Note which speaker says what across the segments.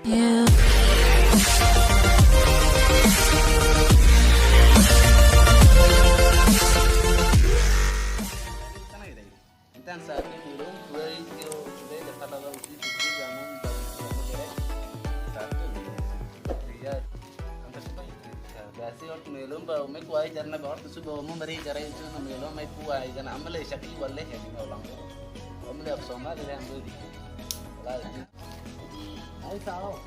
Speaker 1: You.
Speaker 2: Intaan saarnay meelon kuwaysiyo leela qalada usii fikrida baasi horta meelon ba may kuwaay jarna ba horta suba ma mari jaray intuuna meelon may kuwaay jana amale shaqii walle helin oo lango amale af Soomaali laan boodi walaal
Speaker 3: Ay saao.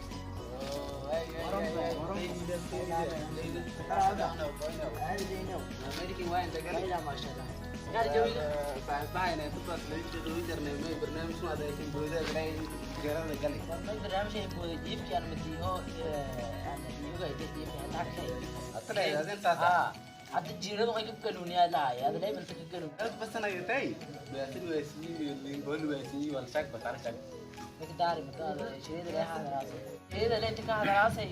Speaker 3: Hadda jiiradu way ka ganuuniyaa lahay ada levelka ka ganuun miqdaari miqdaar shirida leh hadaraasay shirida leh inta ka hadaraasay.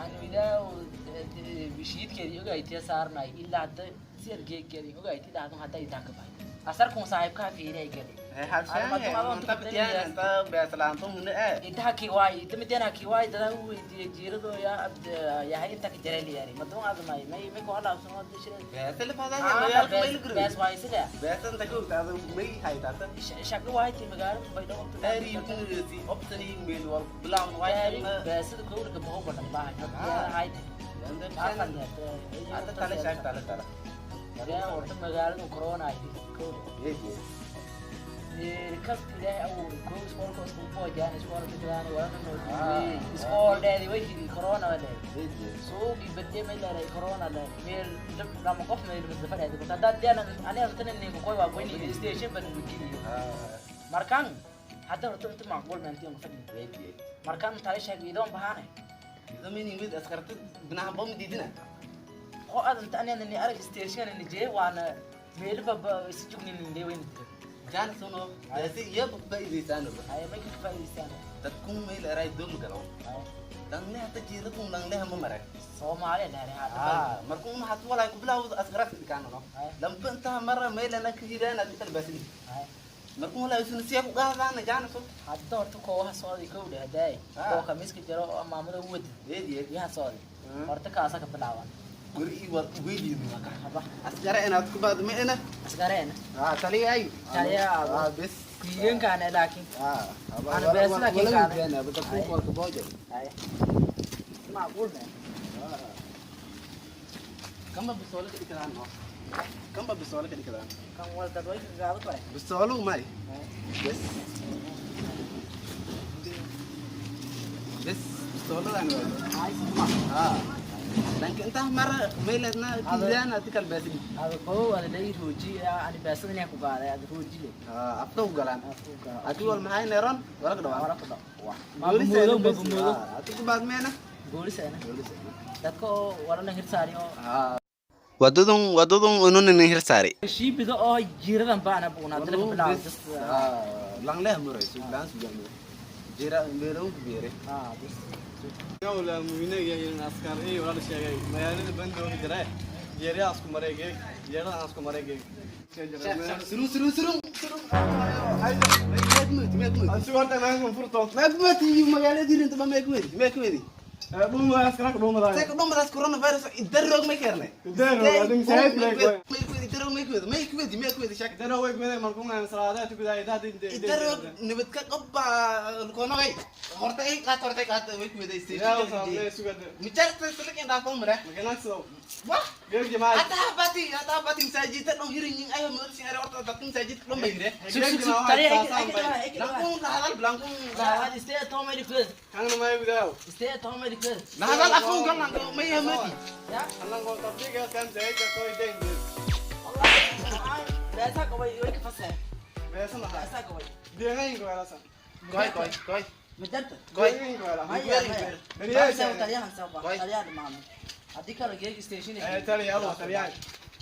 Speaker 3: Anu ilaa shiidkeedii ogaaytiya saarnay ilaa hadda siyadgeedkeedii ogayti dhahdo hadda itaa ka baxay asarkun saaxiibkaa fiiray gali intaha kiwaay inta midena kiwaay dada u weydiiyey jiirado yaa abd yahay inta ka jarayliyaari madoon admay may may ku hadla absano hadda shirada bees waay sida shaqo waay ti magaalada Baydhabo beesada kowrka boqol badan baahay hayt horta magaalada corona ay kowr kasta ilaahay abuuray kow iskoolka iskugu boojaan iskoolka jiraan walana nool iskool dheedi way hidi corona leeday suuqii badde may leeday corona leeday meel lama qof meel misla fadhiya dadka haddaad deena aniga intan ninka koy waa goyni station ban geliyo markaan hadda horta inta macquul maantii aan fadhiyo markaan tali sheeg idoon bahaane qo adan inta aniga ni arag station ni jee waana meelba si jugnin ni weyn ay may ka faa'iideystaan. Soomaaliya leedahay hadda. Hadda horta koowaha socday kow dheh hadaay koo khamiiska jiro oo maamada u wadid yaha socday horta kaasa ka bilaaban haba askareena taliya kiigankaana laakiin ana beesada kii qaaday ay macquul me
Speaker 2: Kamba bisoolo ka dhigdaan no. Kamba bisoolo ka dhigdaan.
Speaker 3: Kan wal dad way ka gaado kore.
Speaker 2: Bisoolo may. Bes. Bes bisooladan waa.
Speaker 3: Ay ma.
Speaker 2: Ah. Lanka inta mar meeladna kiidaan atikal baasili.
Speaker 3: Ada kow ada lay rooji ani beesada inay ku qaaday ada rooji le.
Speaker 2: Ah, afka u galaan.
Speaker 3: Afku galaan.
Speaker 2: Ati wal maxay neeron? Wala ka dhawaan.
Speaker 3: Wala ku dhaw mabumodo mabumodo.
Speaker 2: Ati ku baad meena.
Speaker 3: Boolis ana dadka oo walana hirsaari oo
Speaker 2: Ah. Wadadun wadadun unun hirsaari.
Speaker 3: Shiibiga oo jiiradan baana buuna hadda laga bilaabo just.
Speaker 2: Ah, lang leh muray suulaan suulaan. Jira meelo u beere.
Speaker 3: Ah bas.
Speaker 4: Wala muhiimada iyo askar iyo wala sheegay magaalada bandooga jira jeeriyaha isku mareegay jeerada isku mareegay.
Speaker 2: Suru suru suru suru.
Speaker 4: Ansi horta ma furto.
Speaker 2: Maagmati magaalada rinta ma maagmati maagmati.
Speaker 4: Dhuma askar dhuma.
Speaker 2: Sek dhumadaas coronavirus idaroog may keenay.
Speaker 4: Idaroog, adin saaxiib leh way.
Speaker 2: Idaroog maagmati maagmati maagmati shak.
Speaker 4: Dana way gmeday markuu aan salaadaha tukaday dad
Speaker 2: Idaroog nabad ka qabba koonay. Horta ay qaat horta qaat way kuweday
Speaker 4: yaa soo sugada.
Speaker 2: Mijarta salakin dhaafo mara.
Speaker 4: Maganacso.
Speaker 2: Wah.
Speaker 4: Geeg jamaal.
Speaker 2: Ataa bati ataa bati masaajidka dhan hirin ay moodsin ay horta dadka masaajidka dhan bay yiree.
Speaker 3: Sug sug sug taliya ay ka ay ka.
Speaker 2: Lankun la hadal lankun la
Speaker 3: Hadi istee toomay dikweed
Speaker 4: Kan ma gudaw.
Speaker 3: Istee toomay dikweed.
Speaker 2: La hadal afun kan lanko may hamadi.
Speaker 3: Ya
Speaker 4: Annan go tabliga kan zayd ko ideen.
Speaker 3: Wallahi beesa qabay way ka fasay.
Speaker 4: Beesa ma
Speaker 3: Beesa qabay.
Speaker 4: Deegayn go wala san.
Speaker 2: Goy goy goy.
Speaker 3: Madarta.
Speaker 2: Goy.
Speaker 4: Deegayn go wala.
Speaker 3: Maya maya.
Speaker 4: Beriyaa
Speaker 3: Taliyahan soo
Speaker 2: Goy.
Speaker 3: taliyahan maamo haddii kale geeg station
Speaker 4: Eh taliya Allah taliya.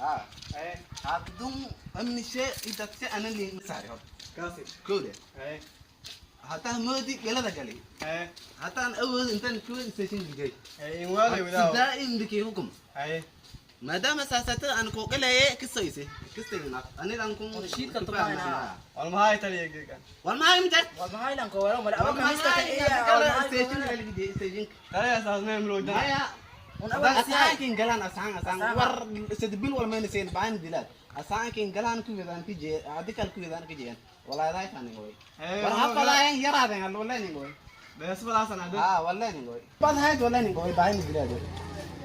Speaker 2: Ah.
Speaker 4: Eh
Speaker 2: Abdun amni shay idadse anan liin saari horta.
Speaker 4: Kaasi.
Speaker 2: Kowde.
Speaker 4: Eh
Speaker 2: Hataa moodi galada galay.
Speaker 4: Eh
Speaker 2: Hataan awood intaan kuwa station gijay.
Speaker 4: Eh in wala gudaw.
Speaker 2: Sidaa indikii hukum.
Speaker 4: Eh
Speaker 2: Maadaama saasata aan kooqalaye kisayse kisayna anidan kun
Speaker 3: Shiidka tumaayna.
Speaker 4: Wal maxay taliya geegan?
Speaker 2: Wal maxay mijar?
Speaker 3: Wal maxay lan ko wala mala
Speaker 2: wal
Speaker 3: aba kamista ka
Speaker 2: maxay station la ligide station.
Speaker 4: Taliya saas ma mroogdan.
Speaker 2: Maya
Speaker 3: Un aba
Speaker 2: asaankin galaan asaan asaan war sadbil wal mayna seen baan dilaad asaankin galaan ku weedaan ku jee adikal ku weedaan ku jeen wallahi daay fanin goy war hafalaayeen yaraadeen hal wallahi goy.
Speaker 4: Bees balaasan adu.
Speaker 2: Ah wallahi goy bad hayd wallahi goy baan dilaad.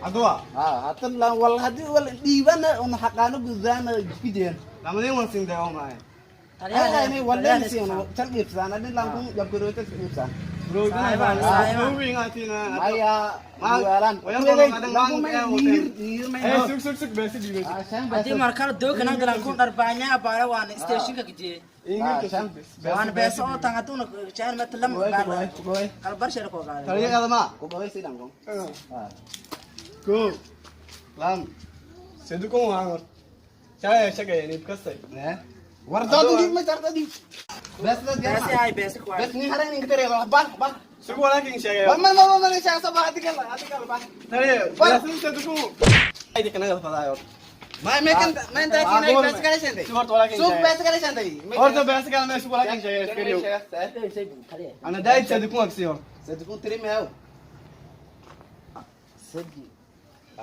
Speaker 4: Aduwa.
Speaker 2: Ah hatan la wal hadii wal diibana un xaqaano gudaan ku jeen.
Speaker 4: Lamadeen wan siin dayo maay.
Speaker 2: Ay wallahi siin tal iibsaan adin laan kun jabkuroota iibsaan.
Speaker 4: Mroogdan baan. Mroogin atina.
Speaker 2: Maya weelan niir may.
Speaker 4: Eh sug sug sug bees diibay.
Speaker 3: Hadii markala doogana galan kun dharbaanya baara waan stationka gije. Waan bees oo tan haduna jaan mat lam qalbar shar ko qaada.
Speaker 4: Taliya qadama.
Speaker 2: Ku gobay sidan kon.
Speaker 4: Ko. Lam. Sedu kon waan hor. Chay shaqay ni kastay.
Speaker 2: Eh war dood ma jarta di. Bes la
Speaker 3: Bees ay bees ku
Speaker 2: bes ni haran inga tere ba ba.
Speaker 4: Sug walaakin sheegay.
Speaker 2: Ma ma ma ma sheega sabah adikal adikal ba.
Speaker 4: Taliya bees sedu kon. Ay dikana fadaayo.
Speaker 2: Ma me kan ma inta ki nay bes kale shanday.
Speaker 4: Sug horta walaakin
Speaker 2: Sug
Speaker 4: sheegay.
Speaker 2: bes kale shanday.
Speaker 4: Horta bees kale ma sug walaakin sheegay askariyo. Ana daay sedu kon aksi hor.
Speaker 2: Sedu kun tiri meew. Sedi.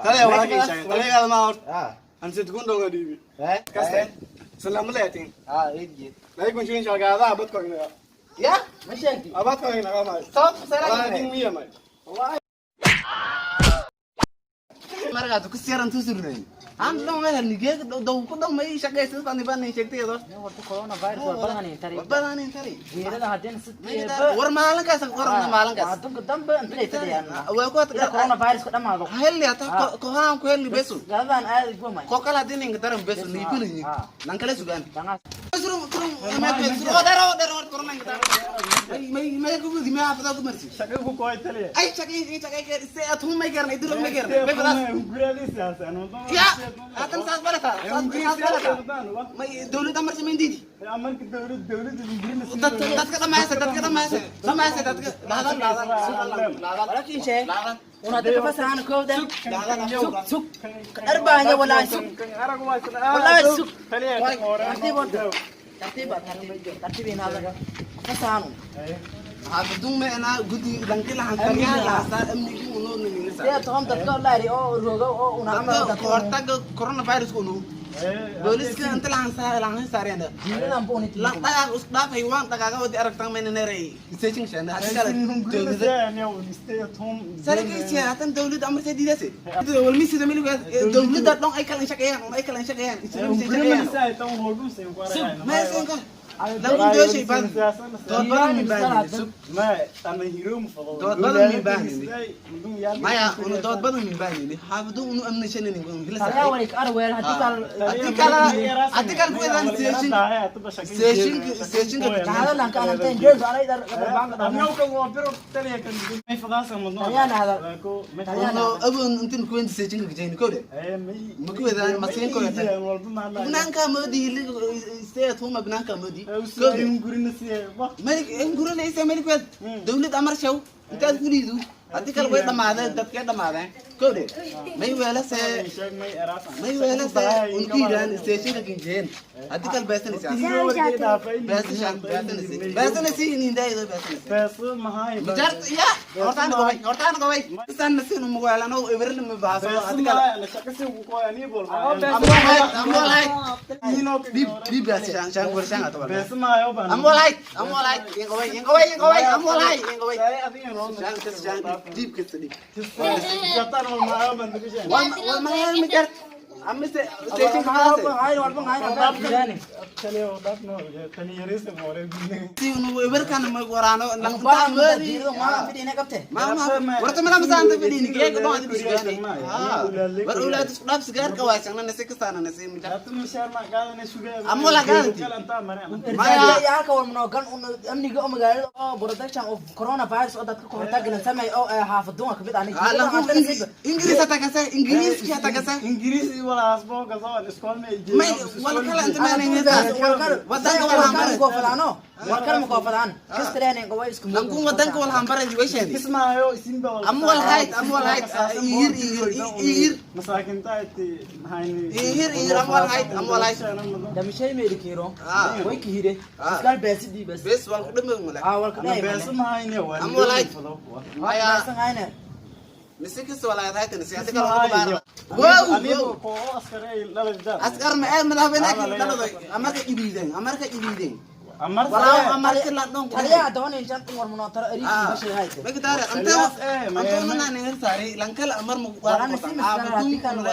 Speaker 4: Taliya walaakin sheegay. Taliya qadama hor.
Speaker 2: Ah.
Speaker 4: An sedu kon donga diibi.
Speaker 2: Eh?
Speaker 4: Kastay. Salaam alaykum.
Speaker 2: Ah, eji.
Speaker 4: Lay kun shirin shargaada abad ko ina.
Speaker 2: Ya?
Speaker 3: Ma sheegti.
Speaker 4: Abad ko ina ma.
Speaker 2: Sabab
Speaker 4: Walaakin
Speaker 2: sara.
Speaker 4: miya may.
Speaker 2: Markaad ku siyaran tusurnay. Aan dhan ma helni geed daw ku dhan may shaqaysan baan baan sheegtay do.
Speaker 3: Nin horta coronavirus waa badan intari.
Speaker 2: Badan intari.
Speaker 3: Geerada hadeen si
Speaker 2: War maalinkaas war maalinkaas.
Speaker 3: Adduunka dambe intay fadhiyaan.
Speaker 2: Waa ku
Speaker 3: Ila coronavirus ku dhamaado.
Speaker 2: Helli ata ko haan ku helli besu.
Speaker 3: Gaadaan aad ugu may.
Speaker 2: Ko kala dinin daran besu ni kulini. Nan kala sugan.
Speaker 3: Bangas.
Speaker 2: Suru suru ma ku suru daro daro corona inga daran. May may ku gudi ma afada ku marsi.
Speaker 4: Shaqo ku koy taliya.
Speaker 2: Ay shaqay shaqay ke se athum may karna idur may karna. May badas. Ya atan saas balata. Saas balata. May dawladda marsi may diidi.
Speaker 4: Amarka dawlad dawladda ingiriis.
Speaker 2: Dadka dhamaaysa dadka dhamaaysa dhamaaysa dadka laadan laadan laadan
Speaker 3: Walaakin sheeg.
Speaker 2: laadan
Speaker 3: Una dadka fasaxan kooda.
Speaker 2: Sug
Speaker 3: Sug. Dharbaanya walaa sug. Walaa sug. Tartiib wada. Tartiib tartiib tartiib inaada. Fasaxan.
Speaker 2: Xaafadun ma ana gudi lanki lahan taliyaha lahasaa amnigi unoo niminisa.
Speaker 3: Sidee toban dadka laari oo roogo oo una amal
Speaker 2: Dadka
Speaker 3: dadka.
Speaker 2: kahortaga coronavirus unu booliska inta lahan saar lahan saareen
Speaker 3: Jiiradan buu niti.
Speaker 2: la dhagaag us dhaafay waan dhagaaga wadi aragtan mayna neeray station shana hadii kale dawladda sarkiisa hatan dawladda amarta diidase walmisida miliga dawladda dhan ay kala shaqeeyaan ay kala shaqeeyaan isla shaqeeyaan ma sanka lagu dooshay baan dood badan min baahnini dood badan min baahnini maya unu dood badan min baahnini xaafadu unu amni shanin hila
Speaker 3: Taliya
Speaker 2: saaray
Speaker 3: wali ka arweel hadii kal
Speaker 2: hadii kala hadii kala ku eedan station station station
Speaker 3: Kahada lan ka ananteen joog anay dar baan ka
Speaker 2: uno abun intin ku weyn station ka jeen kowde ma ku weedaan masiin ko weedaan banaanka moodi stay at home banaanka moodi kowde malik ingurinaysa malik weed dawlad amar shaw intaad ku liidu haddii kale way dhamaadeen dadkay dhamaadeen kowde may weelase may weelase unkiiraan stationka kinjeen haddii kale beesanaysaa beesashaan beesanaysi beesanaysi inindaydo beesanaysi mijaart ya hortaan gobay hortaan gobay isaan nasiin umuweelano eberna ma baaso haddii kale amwalay dib dib beesashaan shaan gorshaan atawal amwalay amwalay ingobay ingobay ingobay amwalay ingobay shaan kas shaan dib kas dib wal ma mijaart amise station kaase eberkan ma waraano lanqtaa moodi warta mala masaanta fidhiini geega dhan adi bisugaani war awlaad isku dhaaf sigaarka waaysanna nasi kasaana nasi mijaart Amwala gaadati.
Speaker 3: Amniga oo magaalada oo production of coronavirus oo dadka ka hortaglan sameey oo xaafaduunka kamid ah
Speaker 2: ingiriis hata kase ingiriiski hata kase
Speaker 4: walaas booga soo iskool ma
Speaker 2: May wal kala inta ma wadanka wal hambare.
Speaker 3: Koofadaano war kale ma koofadaan kastareeneen qaba isku
Speaker 2: Lankun wadanka wal hambare way sheedi.
Speaker 4: Kismaayo isinba wal.
Speaker 2: Am wal hayt, am wal hayt, ihir ihir ihir.
Speaker 4: Masaakinta ay hayni.
Speaker 2: Ihir ihir, am wal hayt, am wal hayt.
Speaker 3: Damishay meeli kiiro.
Speaker 2: Ah.
Speaker 3: Way kihire.
Speaker 2: Ah.
Speaker 3: Iskaal beesi dhiibas.
Speaker 2: Bes wal ku dhimay male.
Speaker 3: Ah, wal ku
Speaker 4: Ana
Speaker 3: dhimay.
Speaker 4: beeso ma hayni waa.
Speaker 2: Am wal hayt. Aya.
Speaker 3: Beesan hayne.
Speaker 2: Mise kasta wal hayt hayt siyaasad kala ku baara. Wow.
Speaker 4: Anigu koo askar ay dhalada.
Speaker 2: Askar ma ee madaxweynaha ka dhaladay amarka ibiideen, amarka ibiideen.
Speaker 4: Amar.
Speaker 2: Walaa amarka la dhon.
Speaker 3: Taliyaha doonay shan war munootaro ariif bashay hayte.
Speaker 2: Magtaare anta anta na nin saari lankal amar ma ku qaado.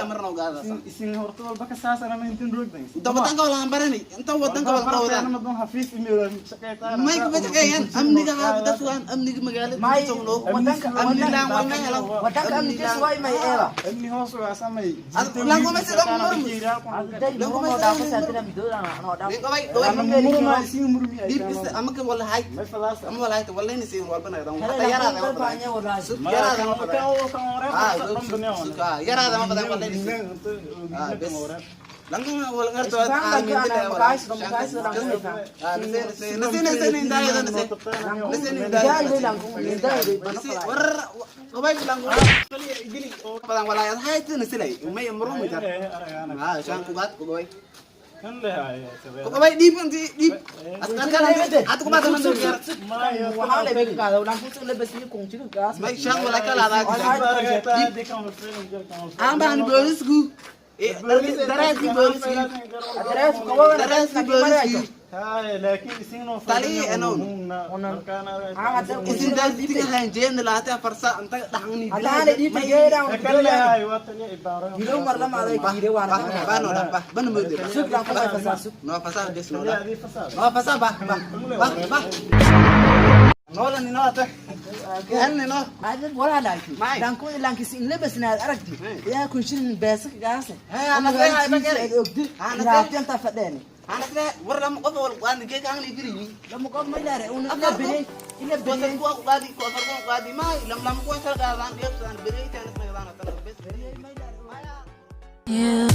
Speaker 2: Amar no gaada.
Speaker 4: Isin horta walba ka saasana ma intin roogdan.
Speaker 2: Inta wadanka wala hambarani, inta wadanka wala qawdaan.
Speaker 4: Ma doon xafiis imiro shaqeeytaan.
Speaker 2: May ku shaqeeyaan amniga haa dadku amniga magaalada
Speaker 3: May
Speaker 2: soo
Speaker 3: wadanka
Speaker 2: amni laan walna helo.
Speaker 3: Wadanka amnigiisa way may eeba.
Speaker 4: Amni hoos uga samay.
Speaker 2: Langu ma sida murmu.
Speaker 3: Langu ma dhaafo midoodan anoo dhaafo.
Speaker 2: Nin qabay qabay.
Speaker 4: Murma isin murmi ay.
Speaker 2: Dib is ama ka wala hay.
Speaker 4: May falaasa.
Speaker 2: Ama wala hay wala ni siin walba na dan.
Speaker 3: Kale
Speaker 2: Hata yaraada
Speaker 3: langu
Speaker 2: ma badan.
Speaker 3: qalbaanya walahi.
Speaker 2: Yaraada ma badan. Ah, yaraada ma badan wala ni siin. Ah, bes. Langu wala ngarto
Speaker 3: Isfahan baa ka ana makaayis makaayis langu haysa.
Speaker 2: Ah, nase nase nase nase ni ndaayo nase. Nase ni ndaayo.
Speaker 3: Daay langu daay
Speaker 2: Nase war qabay langu. Badan wala hay tan silay. Umay murmu jar. Ah, shan kugaad kugaway.
Speaker 4: Kan leeyahay.
Speaker 2: Kugaway dhiib inti dhiib. Askar kala had kuma tan yar.
Speaker 3: Waxaa la iga qaada langu la basiyo kunjiga gaas.
Speaker 2: May shan wala kala adag. Aan baan boolisku. Eh, daraasi booliski.
Speaker 3: Adrees qabo.
Speaker 2: Daraasi booliski.
Speaker 4: Tali
Speaker 2: Isin daasiga hanjeen laata farsa anta dhaxani.
Speaker 3: Hadda dhiib geeraan. Hiro mar lama aday kiire waana.
Speaker 2: Ba no ba ba no mudde.
Speaker 3: Sug langu ma fasaa sug.
Speaker 2: No fasa des no. No fasa ba ba ba ba. No la ni no ata. Kan ni no.
Speaker 3: Aad wala laaki.
Speaker 2: May.
Speaker 3: Lanku lankis in labasna aragti. Yaa kun shirin beesa gaas.
Speaker 2: Hee, ana sey hay bakere.
Speaker 3: Ogdi.
Speaker 2: Ana sey.
Speaker 3: Raabtan ta fadheen.
Speaker 2: Ana sey war lam qof wal qaan ke kan li firi.
Speaker 3: Lama qof ma ilaare una ila bere ila
Speaker 2: Ko
Speaker 3: bere.
Speaker 2: ko qaadi ko afar ko qaadi ma lam lam ko sar qaadaan dheebsan bere tan isma qaadaan tan bes.
Speaker 1: You